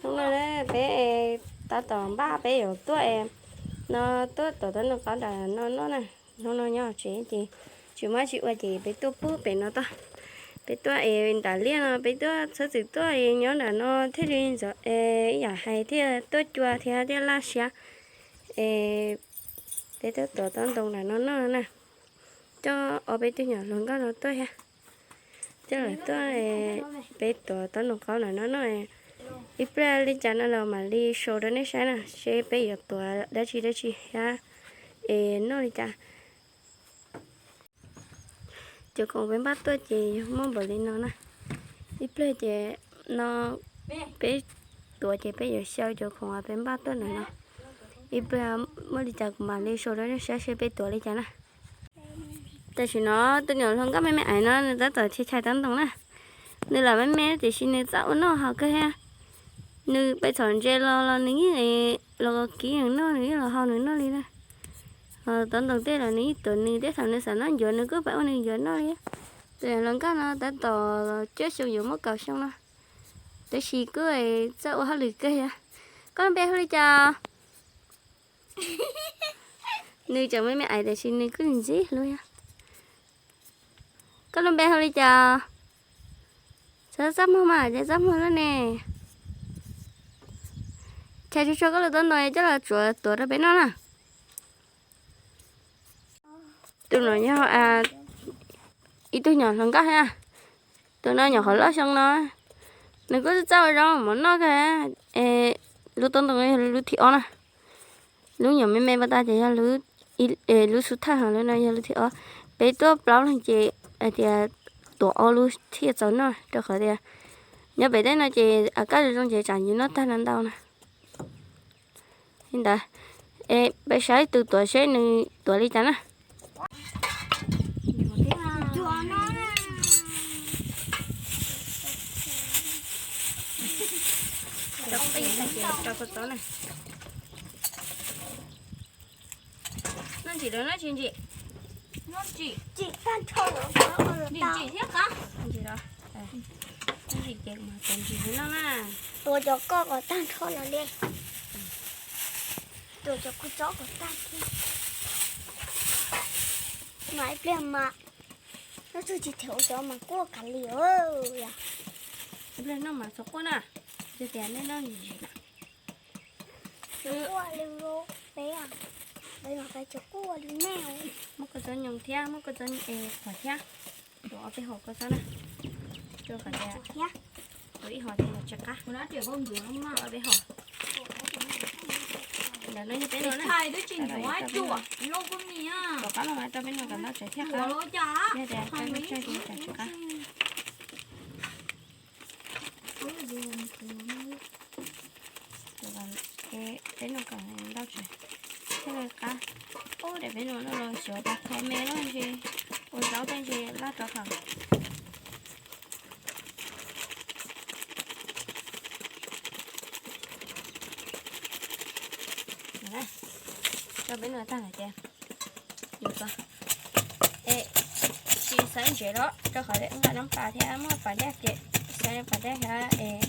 Hnub no peb tab tom npaj peb yuav tuaj no, tuaj tuav tau nws qab nram no noj na. Hnub no nyob tsev ces tsis muaj tsis ua ces peb tuaj pub pem no tuaj. Peb tuaj es nram liaj no peb tuaj txhob txwm tuaj es nyob nram no thiaj li ntxov ib yam hais thiaj tuaj cua thiab thiaj laj siab. Es peb tuaj tuav tau ntoo nram no noj na. Coj ob peb tug nyuam hluas nkauj no tuaj thiab. Coj lawv tuaj, peb tuav tau ntoo qaub nram no noj. Ib pliag li cas no los mam li sau rau nej saib na, seb peb yuav tuav dab tsi dab tsi thiab es noj li cas. Cov khoom peb npaj tuaj ces yog muaj npaum li no na. Ib pliag ces no peb tuav ces peb yuav xyaw cov khoom uas peb npaj tuaj ntawm no. Ib pliag muaj li cas kuv mam li sau rau nej saib seb peb tuav li cas na. Tam sim no tus nyuam hluas nkauj me me ais no nws tab tom chais chais tau ntoo na. Nws lam me me tiam sis nws txawj ua noj haus kawg thiab. Nws pais txhom ntses los los nws yeej los kiv nws noj, nws yeej los hau nws noj li na. Tau ntoo tej los nws yeej tuav nws tej, thaum nws xav noj ncuav nws kuj pais ua nws ncuav noj li. Tus nyuam hluas nkauj no tab tom cuaj xyoo yuav muaj kaum xyoo no, tab sis kuj txawj ua hauj lwm kawg thiab. Koj lub npe hu li cas? Nws tseem me me ais tiam sis nws kuj ntxim hlub thiab. Koj lub npe hu li cas? Txhob txaj muag mas, ces txaj muag lub ne. Chais tsuag tsuag koj lub tau ntoo coj los tsuav tuav rau peb noj na. Tus no yog ib tug nyuam hluas nkauj thiab. Tus no nyuam qhuav loj xyoo no, nws kuj txawj ua zaub mov noj kawg. Lub tau ntoo yog lub thib ob na. Lub nyuam me me pas tas ces yog lub xub thawj, ho lub no yog lub thib ob. Peb tuaj plaub leeg ces hais tias tuav ob lub thiaj txaus noj rau qhov tias nyob pem tej no ces a kaj zoo zoo ces tsam yus noj tag no ntau na. Li ntawd, es peb saib tus tuav seb nws tuav li cas na. Noj ntsim los noj tsis ntsim? Noj ntsim. Ntsim tag nrho los noj thiab qab. Ntsim los. Noj ntsim ces mas tuav ntsim no na. Tuav cov koj kom tag nrho los li. Tuav cov kua txob kom tag thiab. Mas ib pliag mas noj txog tsis them ua cov mas quaj kav liam. Ib pliag noj mas txhob quaj na. Yog tias nej noj ntsim ntsim na. Quaj li peb, peb mas peb tsis quaj li nej. Muab kua txob nyoos thiab muab kua txob es qhuav thiab. Tuav ob peb hom kua txob na. Rau qhov tias tuav ib hom ces tsis qab. Ob peb hom. Ntawm no yog peb no na. Tuav qab no mas rau peb no kom ntau tsev thiaj qab. Yog tias rau peb tsawg ces tsis qab. Peb no kom ntau tsev thiaj li qab. Ub, daim peb no no los xyov tas kho me loj ntshe, ua zaub tej ntshe laj rau qhov. Rau peb no tag lawm ces yus ko, es tsis xaiv ntsev los rau qhov nqa nab pas thiab muaj pas daj ces xaiv pas daj thiab es,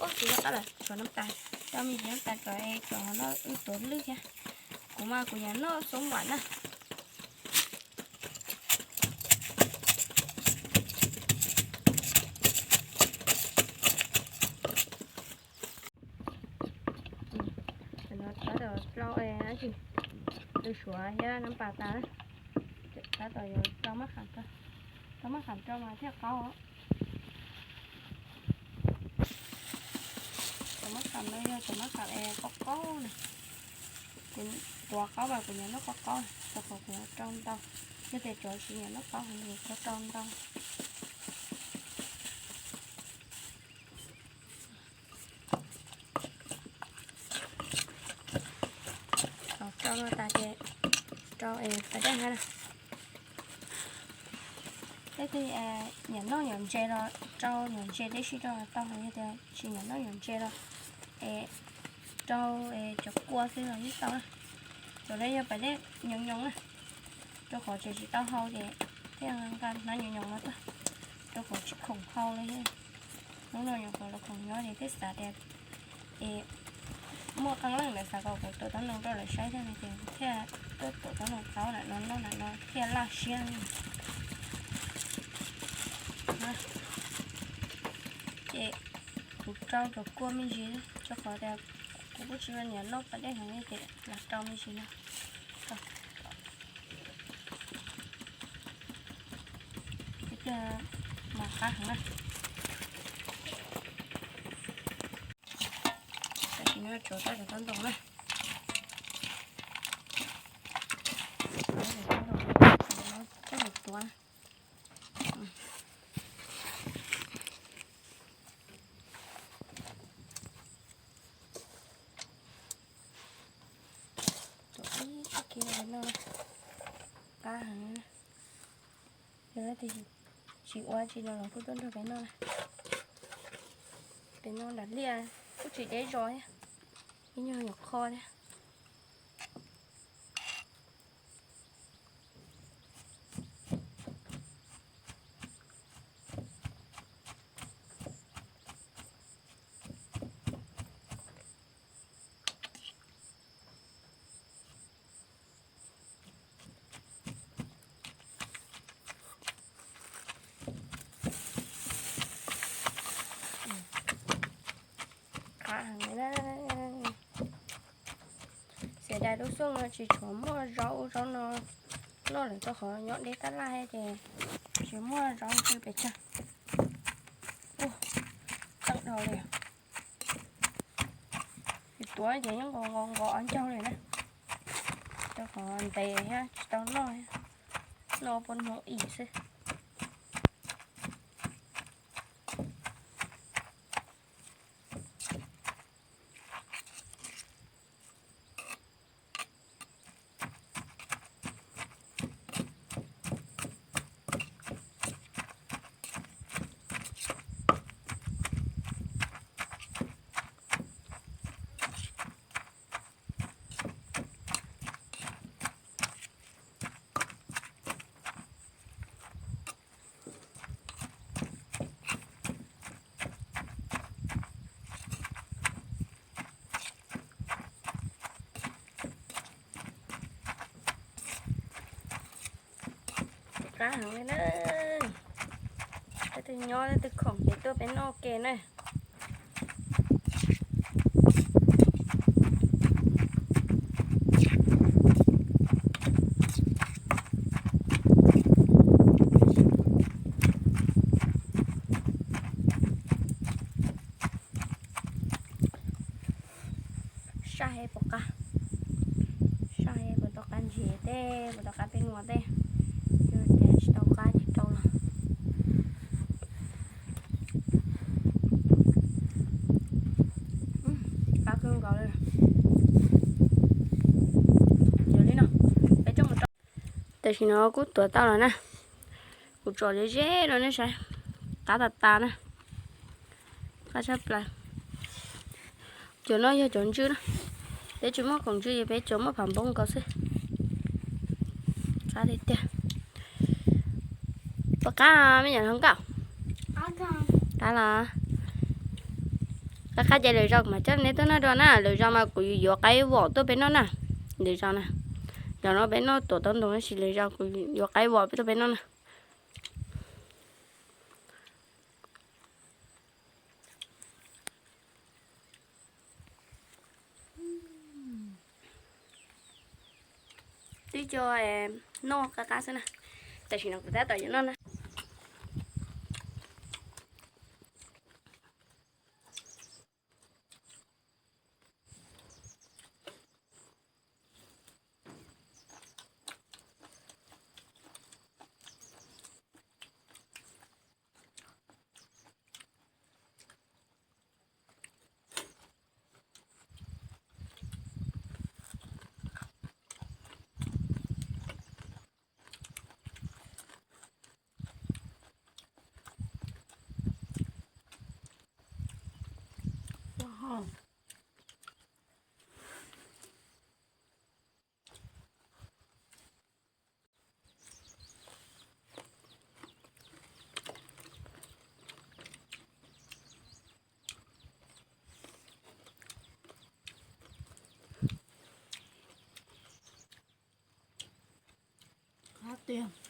ub, tsis nqa lawm tshuav nab pas, rau me ntsis nab pas kom es kom no wb tuav lwj thiab. Kuv mas kuv nyiam noj xoob vam na. Tab tom rau, tab tom suav thiab nab pas tas, tab tom yuav rau maj qam rau, rau maj qam rau mas thiaj qaub. Cov maj qam no yog cov maj qam es qaub qaub na. Kuv tuav qaub mas kuv nyiam noj qaub qaub, rau qhov kuv rau ntau. Yog tias cov tsis nyiam noj qaub heev kuv txhob rau ntau. Rau no tas ces rau es pas dej na. Tej twg nyiam noj nyuam ntses los rau nyuam ntses tib si rau los tau, yog tias tsis nyiam noj nyuam ntses los es rau cov kua xwb los yeej tau na. Cov no yog pas dej nyoos nyoos na, rau qhov tseem tsis tau hau ces thiaj nqa hnab nyoos nyoos no tuaj, rau qhov tsis khoom hau li thiab. Hnub no nyuam qhuav los khoom nyob ces thiaj xav tias es muaj qee leej lawv xav kom kuv tuav taub ntoo rau lawv saib thiab no ces thiaj tuaj tuav taub ntoo qaub lam no noj lam no thiaj laj siab. Ces kuv rau cov kua me ntsis rau qhov tias kuv kuj tsis ua niam noj pas dej heev li ces lam rau me ntsis no. Mas qab heev na. Tam sim no tsuav tau cov taub ntoo na. Coj mus tuav. Tuav ib tsob kiv no qab heev. Yog leej twg tsis ua tsis no los kuj tuaj nrog peb noj na. Peb noj nram liaj kuj tsis deb zos thiab, ib nyuag nyuam qho thiab. Qab heev na. Xiam dais lub xyoo no tsis tshua muaj zaub zaub no noj lawm rau qhov nyob deb tab laj ces tsis muaj zaub ntsw pes tsawg. Ua tseeb dhau li. Tsis tuav ces yeej nqos nqos nqos ob ncaug li na. Rau qhov ntev thiab tsis tau noj, noj pua hnub ib xwb. Qab heev li na. Leej twg nyob leej twg khoom ces tuaj peb noj ke na. Saj he puas qab, saj he puas tau qab ntses tej, puas tau qab peb nuas tej, yog tias tsis tau qab ces rau los. Qab kawg nkaus li. Yog li no, peb coj mus rau. Tam sim no kuj tuav tau lawm na. Kuv tsom ze ze rau nej saib, qab tas tas na. Qab tshaj plaws. Cov no yog cov ntsw na, peb tsis muaj khoom ntsw ces peb tsuas muaj phav npoo nkaus xwb. Qab tiag tiag. Puas qab me nyuam hluas nkauj? Qab los. Qab qab ces lwm zaus kuv mam coj neb tuaj noj dua na, lwm zaus mas kuv yuav qaib vom tuaj peb noj na. Lwm zaus na, zaum no peb noj tuav tau ntoo tab sis lwm zaus kuv yuav qaib vom tuaj peb noj na. Twb coj noj qab qab xwb na. Tam sim no kuv tab tom yuav noj na. tiag.